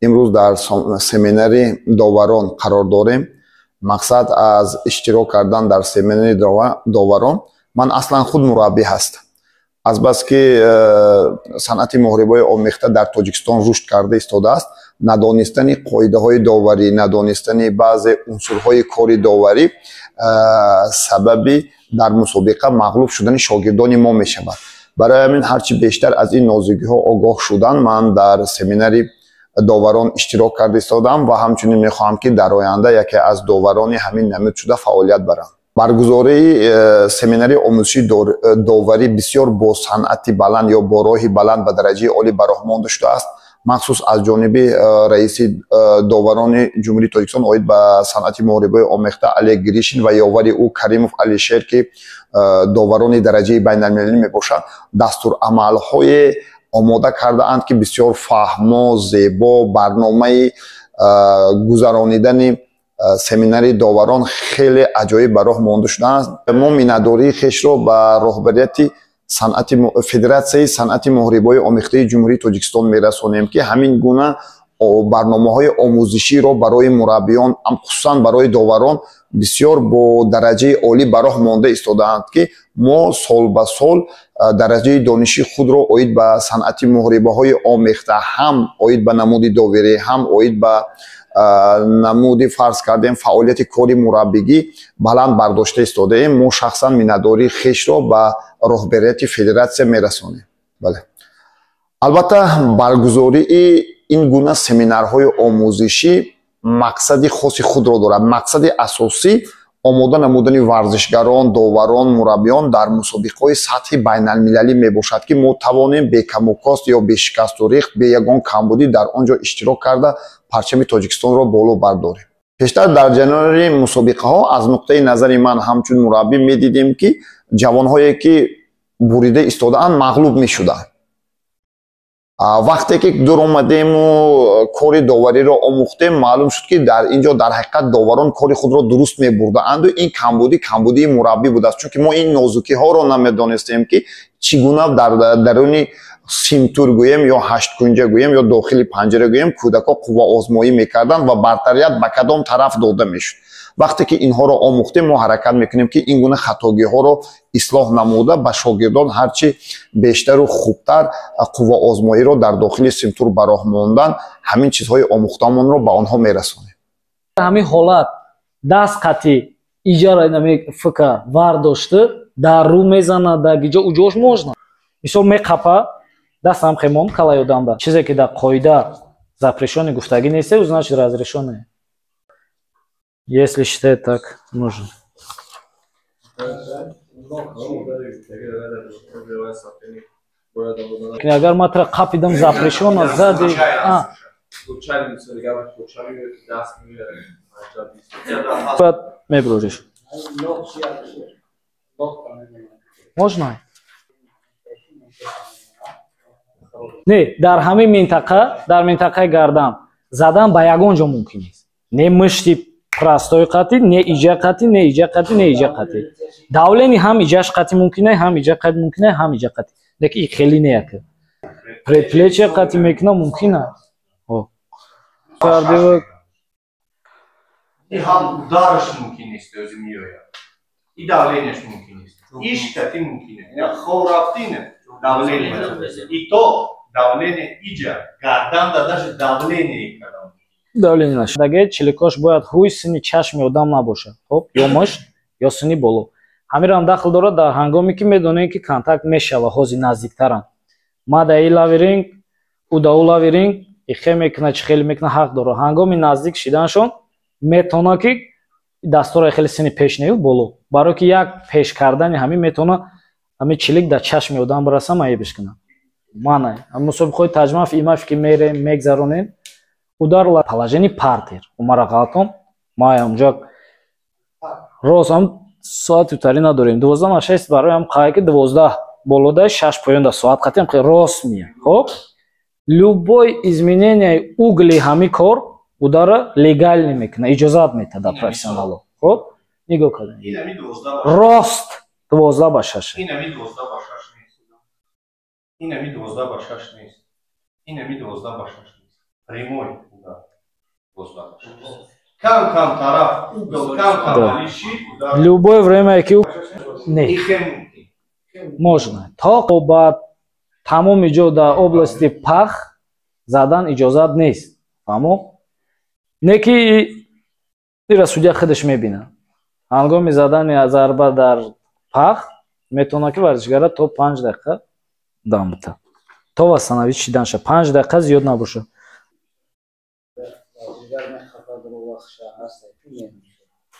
Имрӯз дар семинари доварон қарор дорем. Мақсад аз иштирок кардан дар семинари доварон, ман аслан худ мураббӣ ҳастам. Азбаски санъати муҳорибаи омехта дар Тоҷикистон рушд карда истодааст, надонистани қоидаҳои доварӣ, надонистани баъзе унсурҳои кори доварӣ сабаби дар мусобиқа мағлуб шудани шогирдони мо мешавад. Барои ҳамин ҳарчи бештар аз ин нозукиҳо огоҳ шудан, ман дар семинари доварон иштирок карда истодам ва ҳамчунин мехоҳам, ки дар оянда яке аз доварони ҳамин намуд шуда фаъолият барам. Баргузории семинари омӯзишии доварӣ бисёр бо санъати баланд ё бо роҳи баланд ба дараҷаи олӣ ба роҳ монда шудааст, махсус аз ҷониби раиси доварони Ҷумҳурии Тоҷикистон оид ба санъати муҳорибаи омехта Олег Гришин ва ёвари ӯ Каримов Алишер, ки доварони дараҷаи байналмилалӣ мебошанд, дастурамалҳое омода кардаанд, ки бисёр фаҳмо, зебо. Барномаи гузаронидани семинари доварон хеле аҷоиб ба роҳ монда шудааст. Мо миннатдории хешро ба роҳбарияти санъати Федератсияи санъати муҳорибаҳои омехтаи Ҷумҳурии Тоҷикистон мерасонем, ки ҳамин гуна барномаҳои омӯзиширо барои мураббиён, хусусан барои доварон, бисёр бо дараҷаи олӣ ба роҳ монда истодаанд, ки мо сол ба сол дараҷаи дониши худро оид ба санъати муҳорибаҳои омехта, ҳам оид ба намуди доварӣ, ҳам оид ба намуди, фарз кардем, фаъолияти кори мураббигӣ баланд бардошта истодаем. Мо шахсан миннатдории хешро ба роҳбарияти федератсия мерасонем. Бале, албатта, баргузории ин гуна семинарҳои омӯзишӣ мақсади хоси худро дорад. Мақсади асосӣ омода намудани варзишгарон, доварон, мураббиён дар мусобиқаҳои сатҳи байналмилалӣ мебошад, ки мо тавонем бекамукост ё бешикасту рехт, бе ягон камбудӣ дар он ҷо иштирок карда, парчами Тоҷикистонро боло бардорем. Пештар дар ҷараёни мусобиқаҳо аз нуқтаи назари ман ҳамчун мураббӣ медидем, ки ҷавонҳое, ки бурида истодаанд, мағлуб мешуданд. Вақте ки дур омадему кори довариро омӯхтем, маълум шуд, ки дар ин ҷо дар ҳақиқат доварон кори худро дуруст мебурдаанду ин камбудӣ камбудии мураббӣ будааст, чунки мо ин нозукиҳоро намедонистем, ки чӣ гуна дар даруни симтур гӯем ё ҳашткунҷа гӯем ё дохили панҷара гӯем кӯдакҳо қувваозмоӣ мекарданд ва бартарият ба кадом тараф дода мешуд. Вақте ки инҳоро омӯхтем, мо ҳаракат мекунем, ки ин гуна хатогиҳоро ислоҳ намуда, ба шогирдон ҳарчи бештару хубтар қувваозмоиро дар дохили симтур ба роҳ мондан, ҳамин чизҳои омӯхтаамонро ба онҳо мерасонем. Ҳамин ҳолат даст қатӣ иҷара фк вардошта дар рӯ мезанад, дар гиҷо уҷош можно. Мисол, меқапа, дастам хемон кала ёдамда, чизе ки дар қоида запрещённый гуфтагӣ нест, значит, разрешённый, если считает так нужно. Агар ма тра қапидам, запрещённо зади. Баъд мебуриш, можно. Не, дар ҳамин минтақа, дар минтақаи гардан задан ба ягон ҷо мумкин нест, не мушти простой қатӣ, не иҷа қатӣ, не иҷа қатӣ, не иҷа қатӣ. Давление ҳам иҷаш қатӣ мумкина, ҳам иҷа қатӣ мумкина, ҳам иҷа қатӣ, лекин хеле не яка предплечье қатӣ мекуна мумкина. Ҳам удараш мумкин нест, ӯзи меояд, и давлениеш мумкин нест, иш қатӣ мумкина, хов рафтина давление, и то давление иҷа гарданда, даже давление кардам. Давление нашдаге чиликош бояд ҳуй сини чашми одам набошад. Хоб, ё мушт, ё сини боло. Ҳамирам дахл дорад дар ҳангоме ки медонем, ки контакт мешава, ҳозир наздиктарам ма да и лавиринг, ӯ да ӯ лавиринг, ихе мекуна, чӣ хеле мекуна, ҳақ дорад. Ҳангоми наздик шиданшон метавона, ки дастора хеле сини пеш нею боло, барое ки як пеш кардани ҳамин метавона ҳамин чилик дар чашми одам бираса, маебиш кунад. Мана мусобиқаҳои таҷмаф имаф ки мерем, мегзаронем, удар положение партер умара ғалтон ма онҷо рост ҳам соати утарӣ надорем, 12 на 6, барои ҳам қай ки 12 болода, 6 поёнда соат қатиам рост мия. Хоб, любой изменение угли ҳами кор удара легальный мекуна, иҷозат метада профессионало. Хоб, нигоҳ кардем, рост 12 ба 6. Инами 12 ба 6 нест, инами 12 ба 6 нест, инами 12 ба 6 нест. Прямой удар. Кам кам тараф, угол, кам кам алиши. Любое время ки не можно. То ба тамоми ҷо дар области пах задан иҷозат нест. Фаҳмо? Не ки ира судья худаш мебинад. Ҳангоми задани зарба дар пах метавонад, ки варзишгара то 5 дақиқа дам бита. То восстановить шиданша. 5 дақиқа зиёд набошад.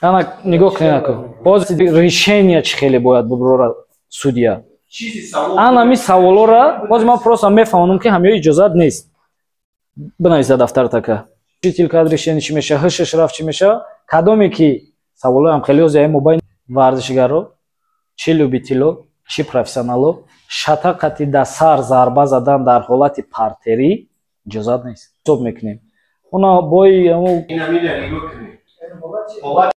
Ана, нигоҳ кунед, ако боз решения чӣ хеле бояд буброра судья. Ана, ми саволора боз ман просто мефаҳмонам, ки ҳамё иҷозат нест. Бинависа дафтартака. Учитель кад решение чӣ меша, ҳушаш рафт, чӣ меша? Кадоме ки саволоям хеле озяи мобайн варзишгаро, чӣ любитело, чӣ профессионало, шатақати да сар зарба задан дар ҳолати партерӣ иҷозат нест. Ҳисоб мекунем. Уна бои. Ҳолат.